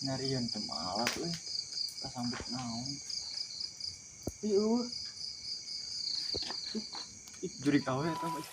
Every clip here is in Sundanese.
Nyarian teu malak euy. Kasambut naon. Ih eueuh. Ih, jurig awe eta mah.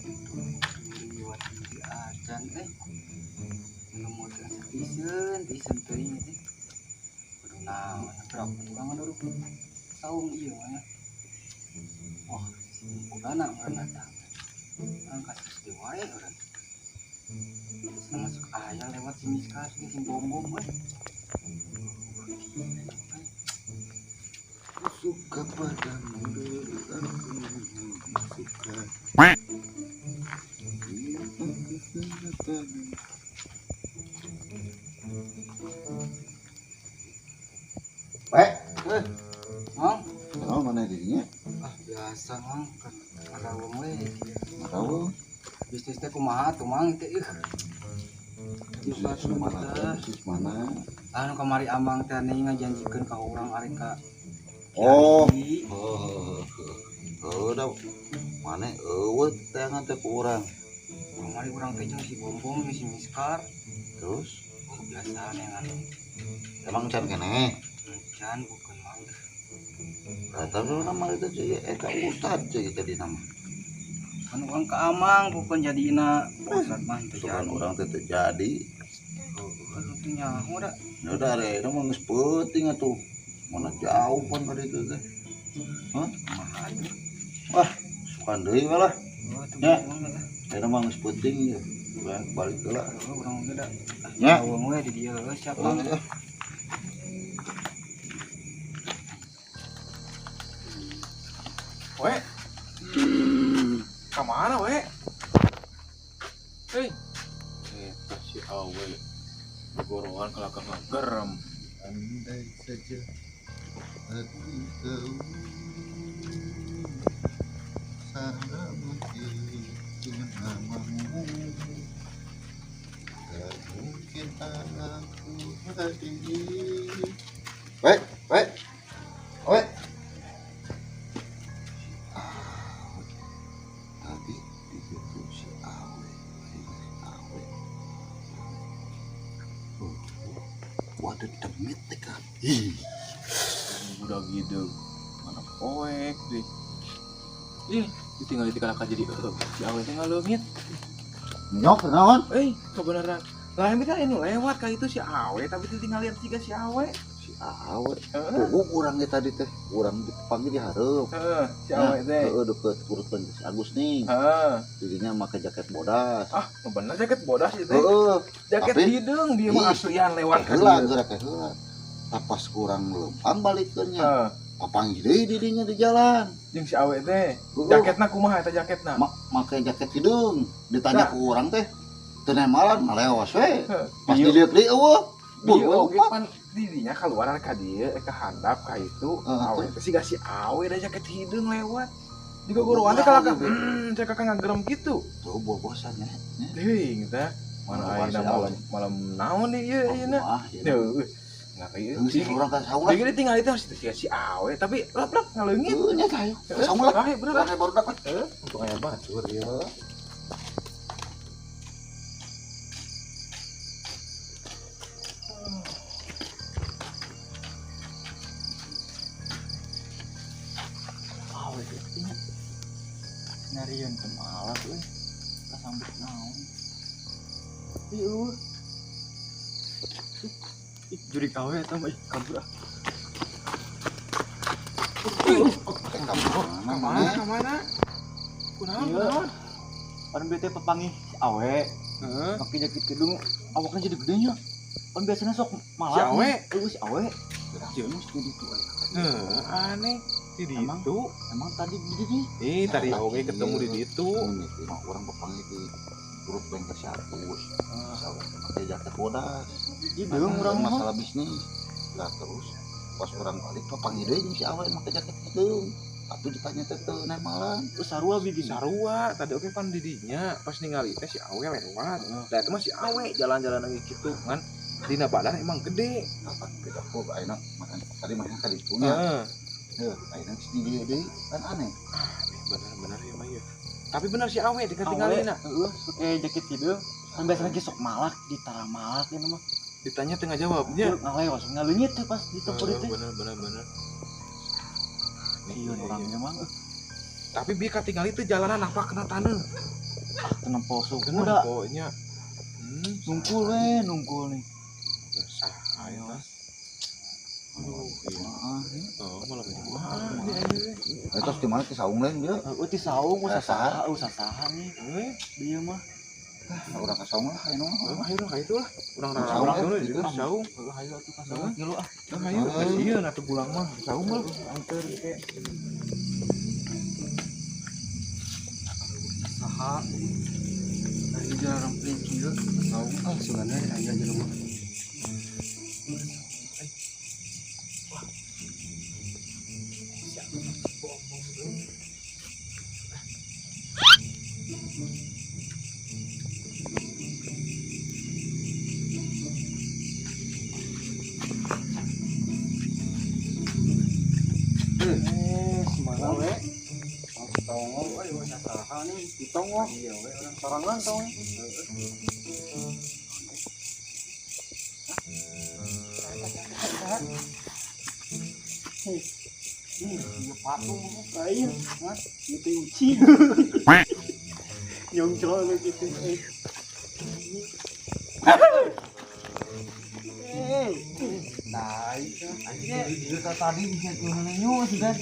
Liwat di acan eh. Nemu teh tiseun, tiseun teuing teh. Kudu naon berapa tukang dulu. Saung ieu mah. Wah, bogana urang datang. Urang kasus di wae urang. Bisa masuk aya lewat si Miskas si Bom-bom we. Suka padamu dulu aku suka. Weh, Mang, oh mana dirinya? ah biasa mang, karawang we. Tahu. Bisnis teh kumaha tuh mang teh ih. Bisnis mana? Bisnis mana? Anu kamari amang teh nih ngajanjikeun ka urang arek ka Oh. Kiai. Oh, udah mana? Eueuh tangan teh ku urang. Kamari urang teh jeung si Bombom jeung si Miskar. Terus Oh, biasa neangan emang can keneh? can bukan mang. Rata lu nama itu cuy, ka ustad cuy tadi nama. Kan urang ka amang bukan jadina ustad mah teu Sukan jadi. urang teh teu jadi. Oh, teu nyaho da. Ya udah re, mah geus peuting atuh. Mana jauh pan ka ditu teh. Hah? Kumaha atuh? Wah, sukan deui we lah. Oh, teu Ya. bohong lah. Eta mah geus peuting ya. Urang balik heula. Oh, urang oge da. Ya. Awang we di dieu heuh siap mang. Oh, We. Ka mana we? Hei. Eta si awe. Gorohan kalakah ngagerem. Andai saja aku tahu sama itu namamu, tak mungkin aku hadir. Weh, weh, weh. Tadi ditutup si awe, si awe. Oh, waduh demit teh kan. Ih, Udah gitu. Mana poek deh. Ih, ditinggal di kalakah jadi si awe teh ngaleungit. Nyok naon? Eh, kebenaran. Lah kita ini lewat ka itu si awe, tapi tinggal lihat siga si awe. Si awe. Heeh. Oh, urang ge tadi teh, urang dipanggil di hareup. Heeh, si awe teh. Heeh, deket urutan si Agus nih. Heeh. Dirinya make jaket bodas. Ah, bener jaket bodas itu. Heeh, Jaket tapi- hideung dia mah Ih, aslian lewat ka heula dieu. geura teh heula. Tapas kurang lempang balikeunnya. Heeh, Papanggih deui dirinya di jalan. jeung si awe teh. Heeh. Jaketna kumaha eta jaketna? Make jaket hideung. Ditanya Nah. ku urang teh, teu nemalan ngaleos we. Heeh. Pas dilihat deui eueuh. Bieu Buh, oge lupa. pan didinya keluar ka dieu ka handap ka itu Heeh, awe teh siga si awe da jaket hideung lewat. Juga gorohan teh kalakah cek kakak ngagerem gitu. Tuh bobosan ya. Teuing teh. Mana Bobosan ayeuna si awe. malam malam naon deui ieu ayeuna. Wah, ieu. Duh, nggak ieu. Geus sih urang ka saung lah. Jadi tinggal itu harus siga si awe tapi lap-lap ngaleungit. Heuh nya tah ayo. Ka saung lah. Ah, bener lah. Urang barudak lah. Heeh, untung aya batur Ieu. Awe teh nya. Nyarian teu malak euy. Kasambut naon. Ih eueuh. Ih, jurig awe eta mah ih kabur ah. Teh ka mana Mana mana? ka mana? Kunaon Iya. kunaon? Pan bete papanggih si awe, Heeh. make jaket hidung awaknya jadi gedenya. Pan biasanya sok malak. Si awe? Eueuh si awe. Geus di ditu aya. Heeh, aneh. Di Emang? ditu. Emang tadi di ditu? Ih, tadi oge ketemu di ditu. Ini mah urang papanggih di Turut bengkel si Atus. Sawe pakai jaket bodas. Hideung urang mah. Masalah bisnis. Lah terus pas orang balik papanggih deui jeung si awe make jaket hideung. Tapi ditanya teh teu nemalan. Sarua bikin. Sarua tadi oke pan didinya pas ningali teh si awe lewat. Lah itu mah si awe jalan-jalan lagi gitu kan. Dina badan emang gede. Kapan beda kok ayeuna makan tadi mah ka ditu nya. Heeh. Heuh, ayeuna geus di dieu deui kan aneh. Bener-bener ya mah ya. Tapi bener si awe tinggal-tinggalin. Heeh, pakai jaket hideung. Kan biasanya ge sok malak di tara malak ieu mah. Ditanya tengah jawabnya. Ngalewas ngaleungit teh pas di toko teh. Bener bener bener. Iya orangnya mah. Tapi bi katingali teh jalanan apa kena taneuh. Ah, tenempo suku Kena da. pokoknya. Nungkul we, nungkul nih. Saha eta? Aduh, iya. Heeh. Oh, malah jadi. Eta di mana ti saung lain dia? Heeh, ti saung Eh, saha, saha nih. Dia mah. Ah, urang ka saung lah ayeuna mah. Ayo urang ka itu lah. Urang Saung, urang eh, gitu saung. Heeh, hayu atuh ka saung ngilu ah. Ayo, kasihan atuh pulang mah saung mah. Anter ke. Saha. Ari jalan rempling kieu saung ah sugana aya jelema. Semana we. Tongol euy mah saha nih? Ditongol. Iya we urang Sorangan tong. Iya patung lain, hah? Itu ucing. Nyongcol lu gitu. Nah, anjing dia tadi bisa nunyu sudah.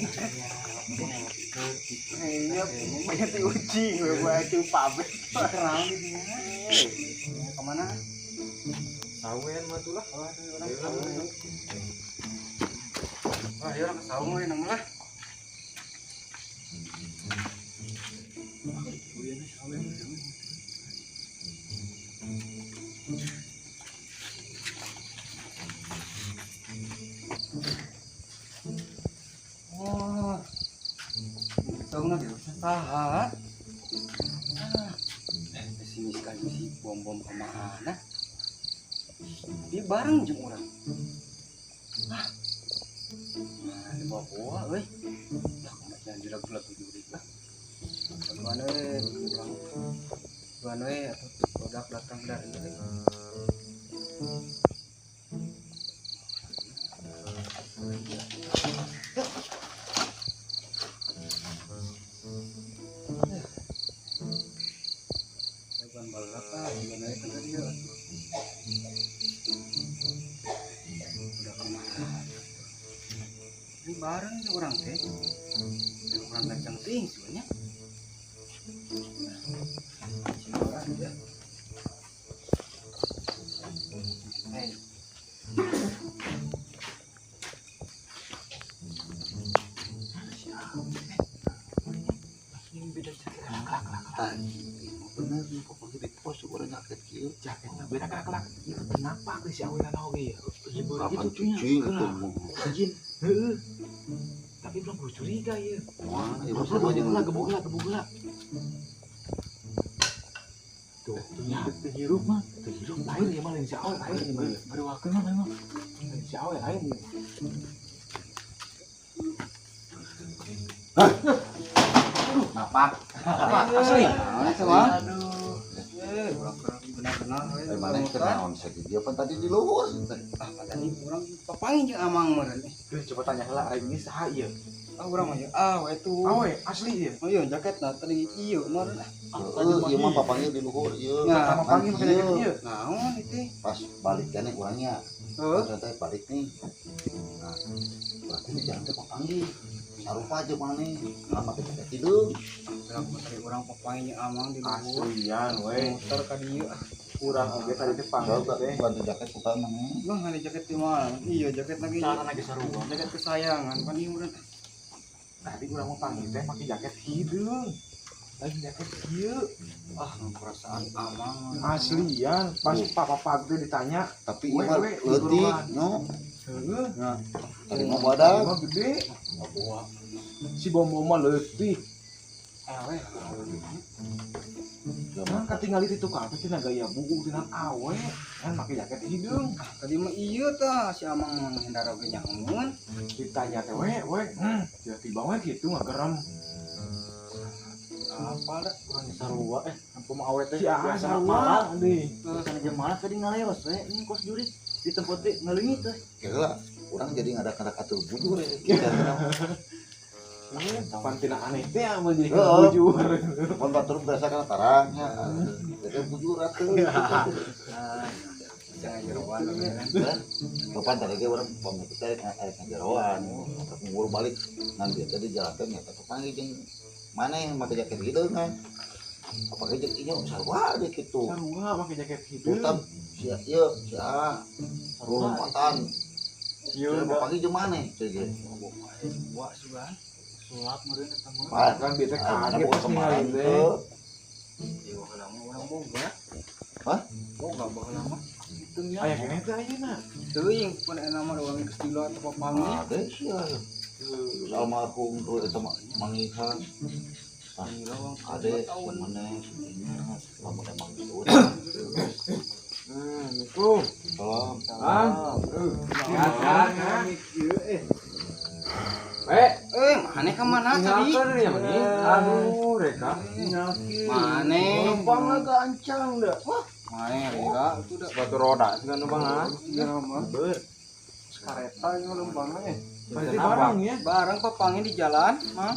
Iya, banyak ucing, gue itu pabrik. Terang di sini. Kemana? Sawen mah tuh lah. Oh, orang saung. Wah, ya orang saung we nang lah. Wah. Saungna ge saha? Ah, pesimis kan si bom-bom kemana? Dia bareng jeung urang. Ah. Nah, dibawa-bawa euy. Lah kumaha jangan diragu-ragu jurig lah. Duluan we, urang. Duluan we atuh produk datang dari euy. Bukan balap ah, gimana ya kan tadi ya. Udah kemana? Ini bareng nih orang teh. Ini orang gancang ting sebenarnya. Sini orang ya. Hey. Ini beda jaket kelak. Bener nih pokoknya di pos urang jaket kieu. Jaketna beda kelak. Ieu kenapa ke si awe na oge ya? Hibur Kapan gitu cunya. cicing tuh. Izin. Heeh. Tapi belum gue curiga ya. Wah, ieu mah sarua jeung Gebuk lah, gebuk lah. Tuh, nya. Teu hirup mah. Teu hirup lain ya mah lain si awe lain ya mah. Berwakeun mah memang. Lain si awe lain ya. Napa? Apa asli? Nah, sama. Aduh. Urang benar-benar we. Mana kenaon sakieu dia pan tadi di luhur. Ah, tadi urang papanggih jeung amang meureun. Coba tanya heula aing ini saha ieu? Ah, urang mah ya. Ah, we tuh. Awe asli ieu. Oh iya, jaket nah tadi ieu meureun. Heeh, ieu mah papanggih di luhur ieu. Nah, Pertama panggil pakai jaket ieu. Naon itu? Pas balik kan urangnya. Heeh. Terus balik nih. Nah, berarti di jalan teh papanggih. Sarupa aja maneh. Nah, make jaket hideung. Berapa tadi urang papanggih jeung amang di luhur. Aslian we. Muter ka dieu. Urang oge tadi teh panggil teh. Bantu jaket buka maneh. Bang, ada jaket di mana? Iya, jaket lagi. Cara lagi sarua. Jaket kesayangan kan ieu meureun. Tadi urang mau panggil teh make jaket hideung. Lain jaket kieu. Ah, perasaan amang. Aslian pas papa teh ditanya, Tapi We, ieu mah we, leutik no. Heeh. Nah, tadi mah badag. Mah gede. Bawa. Si Bombo mah leutik. Awe. Nah, katingali itu tukang teh tina gaya buuk tina awe kan make jaket hideung. Tadi mah iya tah si amang menghindar oge nyamun. Ditanya teh we we, tiba-tiba we gitu ngagerem. Apa dah? Urang sarua ampun mah awe teh Si A biasa sarua malah. nih. Sana jam malah tadi ngaleos we ini kos jurik di tempat teh ngaleungit teh. Kira urang jadi ngadak-ngadak atuh bujur ya. Kita Pan tina aneh teh amun jadi Heeh. bujur. Mun batur biasa kana tarangnya. Jadi bujur atuh. Jangan jeroan kan. Kapan tadi ge urang pamit teh arek ngajeroan. Tapi ngurus balik ngan dia tadi jalan teh nyata papanggih jeung mana yang make jaket gitu kan. Apakah jeung inyo sarua deh gitu. Sarua make jaket hideung. Tetap si ieu si A lompatan. Ieu papanggih jeung maneh ceu ge. Wah, sugan. Sulap meureun eta mah. Pan, Kan bieu teh mana kaget bukan pas kemarin ningali teh. tuh. Di baheula mah urang boga. Hah? Boga baheula mah. Itu nya. Aya keneh teh ayeuna. Teuing pun enak mah urang geus dilo atau papanggih. Ada sih ya. Almarhum tuh eta mah mangihan. Gila, urang Ade tahun. mana lamun emang gitu. Assalamualaikum. Salam. Ah, Ya, ya. Eh, Eh, mana ka mana tadi? tinggalkan ya meni. Aduh, reka. Mana? Numpang lah gancang dah. Mana lila itu dah. Sepatu roda sih kan numpang ah. Iya mah. Ber. Kareta ini lempang eh. Berarti barang ya. Barang papangnya di jalan, mah.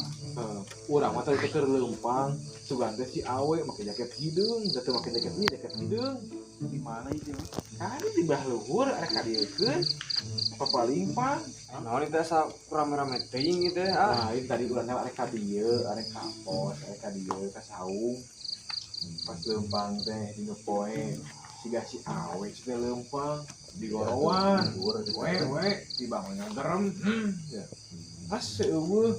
Urang mah tadi teh keur leumpang, sugan teh si awe make jaket hideung, da teu make jaket ieu jaket hideung. Di mana itu? Kan di bah luhur arek ka dieukeun. Papalingpang. Naon itu asa rame-rame teuing gitu ya. Nah, ini tadi urang teh arek ka dieu, arek ka pos, arek ka dieu ka saung. Pas leumpang teh dina poe siga si awe si teh leumpang di gorowan. We we dibangun gerem. Ya. Pas seueuh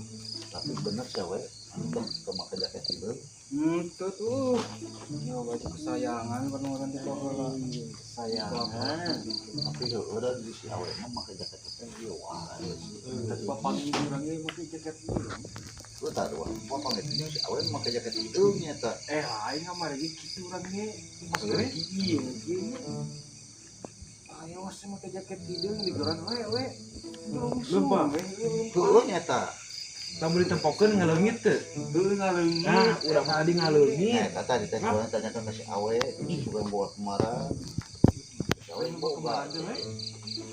Tapi bener sih we. Anu ke make jaket hideung. Itu tuh. Ya baju kesayangan kan orang di baheula. Kesayangan. Tapi heueuh da di si awe mah make jaket teh ieu wah. Tadi papanggih urang ge make jaket ieu. Lu tadi wah potong itu jeung si awe make jaket hideung nya eta. Lain kamari ge kitu urang ge. Pas Heeh. ieu ge. Ayo sih make jaket hideung di goran we we. Lempang. We. Heueuh nya eta. Lamun ditempokeun ngaleungit teu. Heueuh ngaleungit. Nah, urang mah tadi ngaleungit. Nah, eta tadi teh urang tanyakan ke si awe, si urang bawa kemarin. Si awe boga.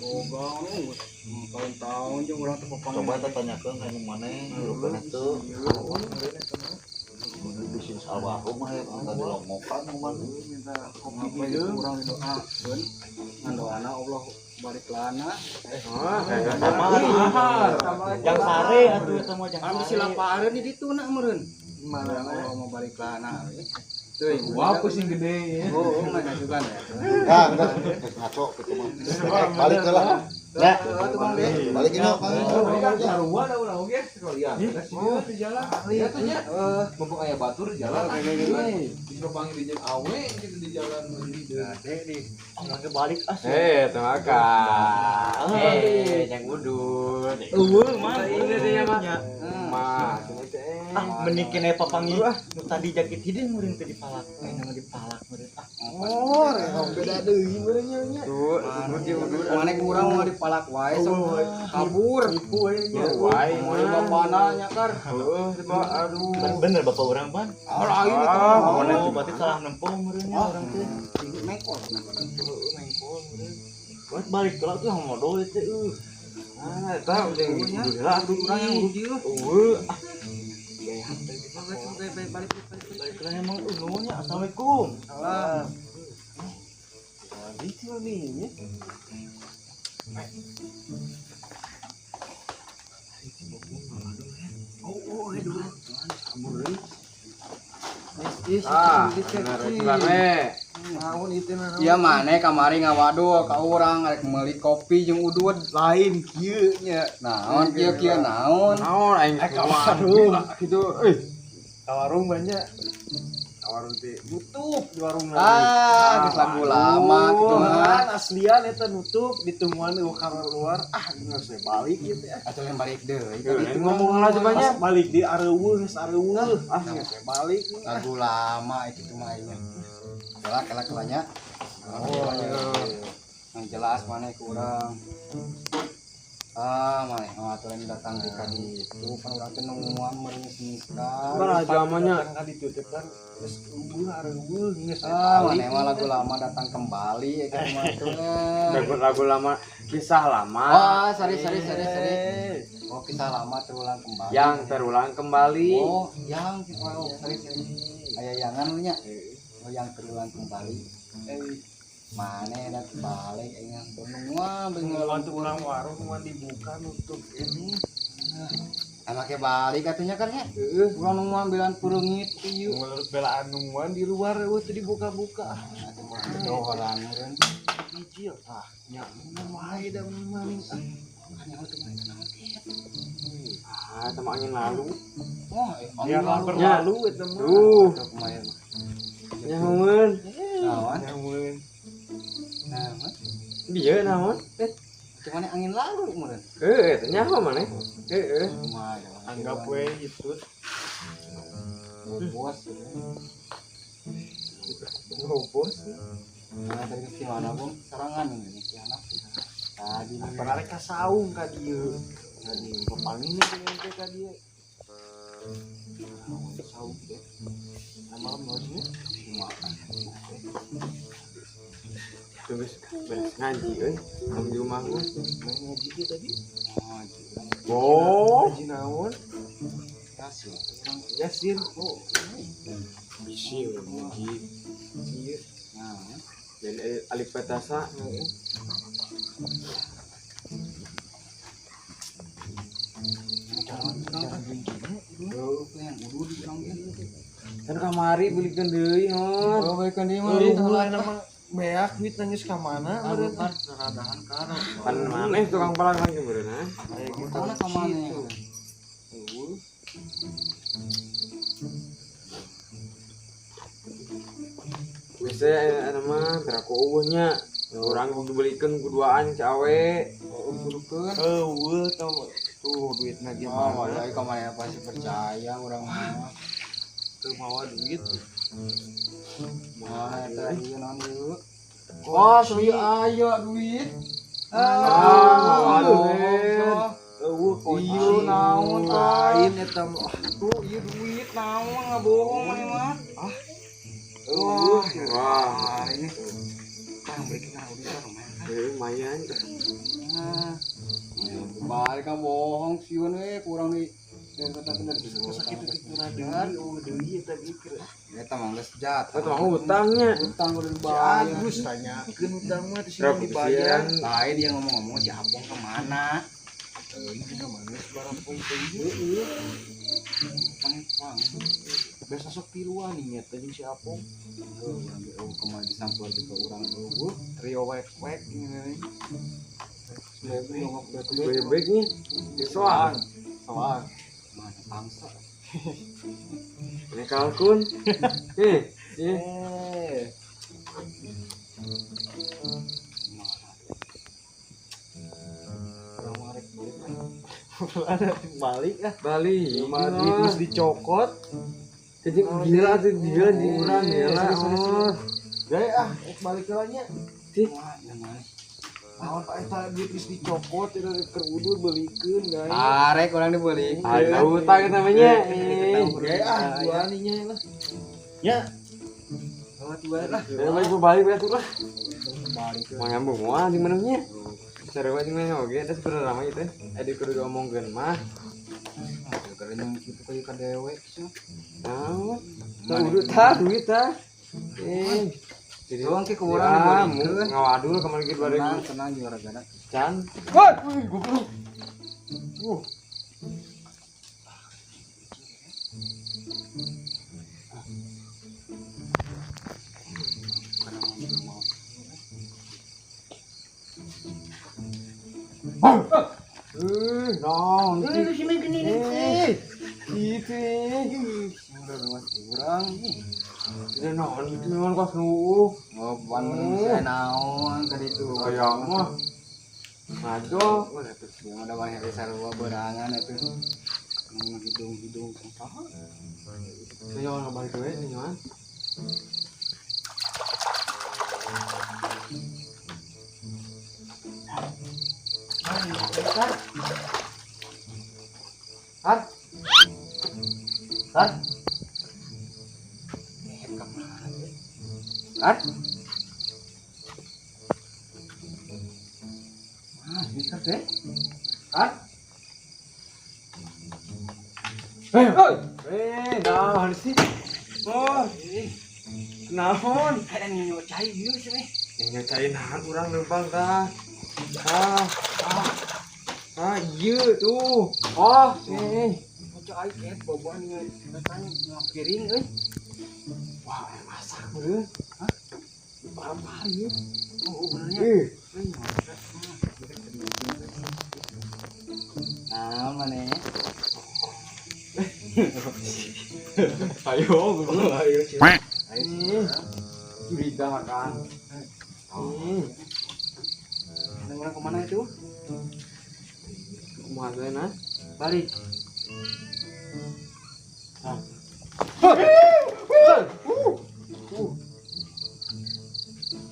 Boga tahun-tahun jeung urang teh papanggih. Coba eta tanyakeun ka nu maneh hirup keneh teu. Bisnis almarhum mah ya tadi longokan nu maneh. Minta kopi hideung urang didoakeun. Ngan doana Allah balik lana. Ah, Sama jang sare atuh eta mah jang Kan bisi sare. lapareun di ditu na meureun. Gimana? Allah mau balik lana. Teuing. Wah, pusing gede ya. Oh, mana juga ya. Ah, enggak, geus ngaco kitu mah. Balik heula. Ya. Tuh Bang De. Balik ini Kang. Oh, kan sarua da urang oge sekalian. Kita sih di jalan. Ya tuh nya. Mumpung aya batur di jalan. Bisa panggil di jeung awe gitu di jalan di Gade di. Urang ge balik ah. Eh, makan. Eh, yang udut. Eueuh mah. Ini deh ya, mah. Nya. Mah, cuma teh. Ah, mending kene papanggih nu tadi jaket hideung meureun teh dipalak. Eh, nama dipalak meureun. Ah, Oh, beda deui meureun nya. Tuh, udut ya udut. Mana kurang mau dipalak wae sok kabur. nipu we nya. Wae, Mau bapana nya kar. Heueuh, coba aduh. Kan bener bapak urang pan. Oh, lain itu. Ah, Oh, berarti salah nempo meureun nya urang teh. Mengkol kenapa dah. Heueuh mengkol meureun. Buat balik kelak tuh modal teh eueuh. Ah, eta udah udut lah atuh Urang yang urang. rugi eueuh. Eueuh. Balik balik balik balik. Balik kelak emang eueuh nya. Assalamualaikum. Salah. Gitu nih ya. Oh, aduh. Is, Ah, bener rame. Naon ieu teh naon? Iya maneh kamari ngawadul ka urang rek meuli kopi jeung udud Lain kieu nya. Naon kieu-kieu naon? Naon aing aduh gitu. Eh, Ka warung banyak. Ka warung teh nutup di warung lagi. Ah, geus lagu lama kitu mah. Aslian eta nutup ditemuan eueuh ka luar. Ah, geus we balik ieu teh. Atuh yang balik deui. Itu ngomong lah cobanya. Pas balik di areueuh geus areueuh. Ah, geus we balik. Lagu lama itu mah ieu. Kelak kelak kelanya. Oh, yang jelas mana kurang. Ah, mana aturan datang di kadi itu kan urang teh nungguan meringis-ngiskan. Kan zamannya kan ditutup kan geus eueuh areueuh geus. Ah, mana mah lagu lama datang kembali ya kan mah tuh. Lagu lama, kisah lama. Oh, sorry. Oh, kisah lama terulang kembali. Yang terulang kembali. Oh, yang oh, sorry. Aya yangan nya. Oh, yang terulang kembali. Mana dat balik ingat nungguan nungguan tuh urang warung nungguan dibuka nutup ini. Anaknya balik atunya kan ya. Heeh, urang nungguan belaan pureungit ieu. Belaan nungguan di luar eueuh teu dibuka-buka. Atuh mah dohoran meureun. Bijil tah nya wae da maning ah. Nyaho teh mah naon teh. Ah, sama angin lalu. Oh, angin lalu berlalu eta mah. Tuh. Kumaha mah. Nyahoeun. Naon? Nyahoeun. Naon? Bieu naon? Cuman angin lalu meureun. Heeh, eta nyaho maneh. Heeh. Kumaha anggap we itu. Bos. Bos. Nah, tadi di mana, Bung? Sarangan ini ki anak. Tadi pernah ka saung ka dieu. Tadi papanggih teh ka dieu. Saung teh. Malam naonnya? Makan. Terus beres ngaji euy, kamu di rumah mah. Main ngaji teh tadi. Ngaji. Oh, ngaji naon? Yasin. Yasin. Oh. Bisi urang ngaji. Ieu. Nah, dan alif batasa. Kan kamari belikeun deui hon. Oh, belikeun deui mah. Nama beak duit nangis ka mana meureun radahan karo. Pan maneh tukang palang lagi meureun ah. Aya gitu ka mana? Eueuh. Biasa aya mah teraku eueuh nya. Urang kudu belikeun kuduaan si awe. Oh, kudukeun. Eueuh tah tuh duitna ge mana? Oh, wallahi ka mana pasti percaya urang mah. Teu mawa duit. Mana eta ieu naon ieu? Oh, serieu aya duit. Ah, duit. Eueuh ieu naon lain eta mah. Tuh ieu duit naon ngabohong maneh mah. Ah. Eueuh. Wah, ini. Tang beuki naon bisa lumayan. Lumayan. Nah. Balik ka bohong sieun we kurang di sakit itu deui oh deui eta mikir. Eta mah geus jatuh. Eta mah hutangnya. Hutang kudu dibayar. Agus tanyakeun hutang mah teh sih dibayar. Lain dia ngomong-ngomong si Apong ke mana? Teuing dina mana barang poe teh ieu. Heeh. Pang. Biasa sok tiluan nya teh jeung si Apong. Heuh, urang ge eueuh kumaha disampeun ke urang eueuh. Trio wek-wek ngene. Bebek nih. Soang. Soang. Mana bangsa. Ini kalkun. Eh. Urang mah rek balik. Ada balik ah. Balik. Mah duit geus dicokot. Jadi gila tuh gila di urang gila. Gae ah, balik heula nya. Wah, mana? Naon Pak eta duit geus dicokot eta keur udur beulikeun gae. Arek urang dibelikeun. Ada hutang namanya. Gae ah, duaan nya lah. Nya. Lewat dua lah. Ya balik balik lah. Balik. Mau nyambung wah di mananya? Sarua jeung mana oge eta sebenarnya lama ieu teh. Adi kudu diomongkeun mah. Keur kitu ka ka dewek sih. Naon? Tah udah tah duit tah. Eh. Jadi doang ke urang dibelikeun. Ngawadul kamari ge 2000. Tenang juara gana. Can. Wah, goblok. Naon Ini sini gini nih. Gitu. Mas urang ih. Sudah naon itu memang kos nu. Oh, pan manusia naon ka ditu. Hayang mah. Ngajo, udah tuh sih udah banyak sarua berangan atuh. Hidung-hidung saha. Saya orang balik we nih, man. Har. Har. Har. Har. Ah, bisa deh. Har. Eh, naon sih? Oh, naon? Ada nyonya cai ieu sih. Nyonya cai naon urang leumpang tah. Ah, ah. Ah, iya tuh. Oh, eh. Cai ket boboan ieu kan piring euy. Wah, masak beuh. Hah? Apa ieu? Oh, benernya. Eh. Nah, mana? Ayo, ayo, ayo. Curiga kan. Orang kemana itu? Kemana nah? Balik.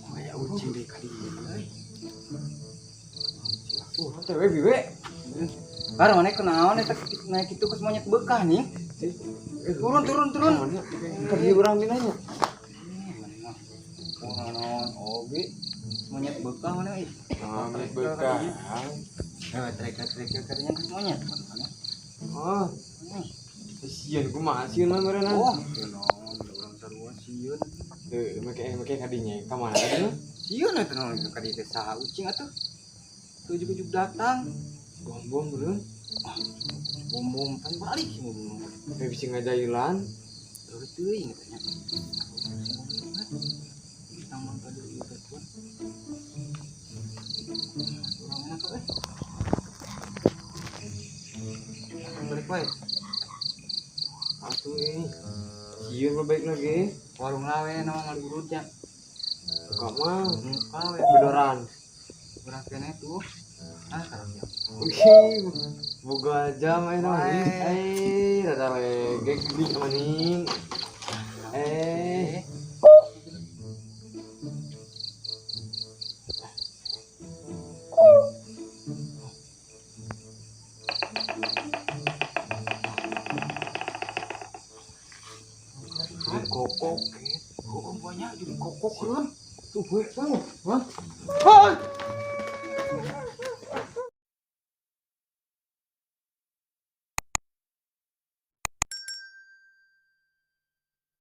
Kayak ucing deh kali ini. Tewe biwe. Bar mana kenaon eta naik itu ke monyet bekah nih. Turun turun turun. Kerja urang dinanya. Naon oge monyet bekah mana euy. Ah, monyet bekah. Eh, trek-trek kadinya ke monyet mana. Oh. Sieun kumaha sieun mah meureunna. Oh, naon urang sarua sieun. Heuh, make kadinya ka mana kadinya? Sieun atuh naon kadi teh saha ucing atuh. Ujug-ujug datang. Bom-bom meureun. Bom-bom pan balik sih bom. Eh bisa ngajailan. Terus teuing katanya. Taman tadi ieu teh tuan. Urang enak euy. Balik wae. Atuh euy. Sieun mah baik lagi. Warung lawe naon ngalurutnya. Buka mah Muka we bedoran. Urang keneh tuh. Ah, karep ya. Wih, boga jam ayo naon. Eh, rada legek di maning. Eh. Kokok. Kokok banyak jadi kokok kan. Tuh, gue tuh. Hah? Hah?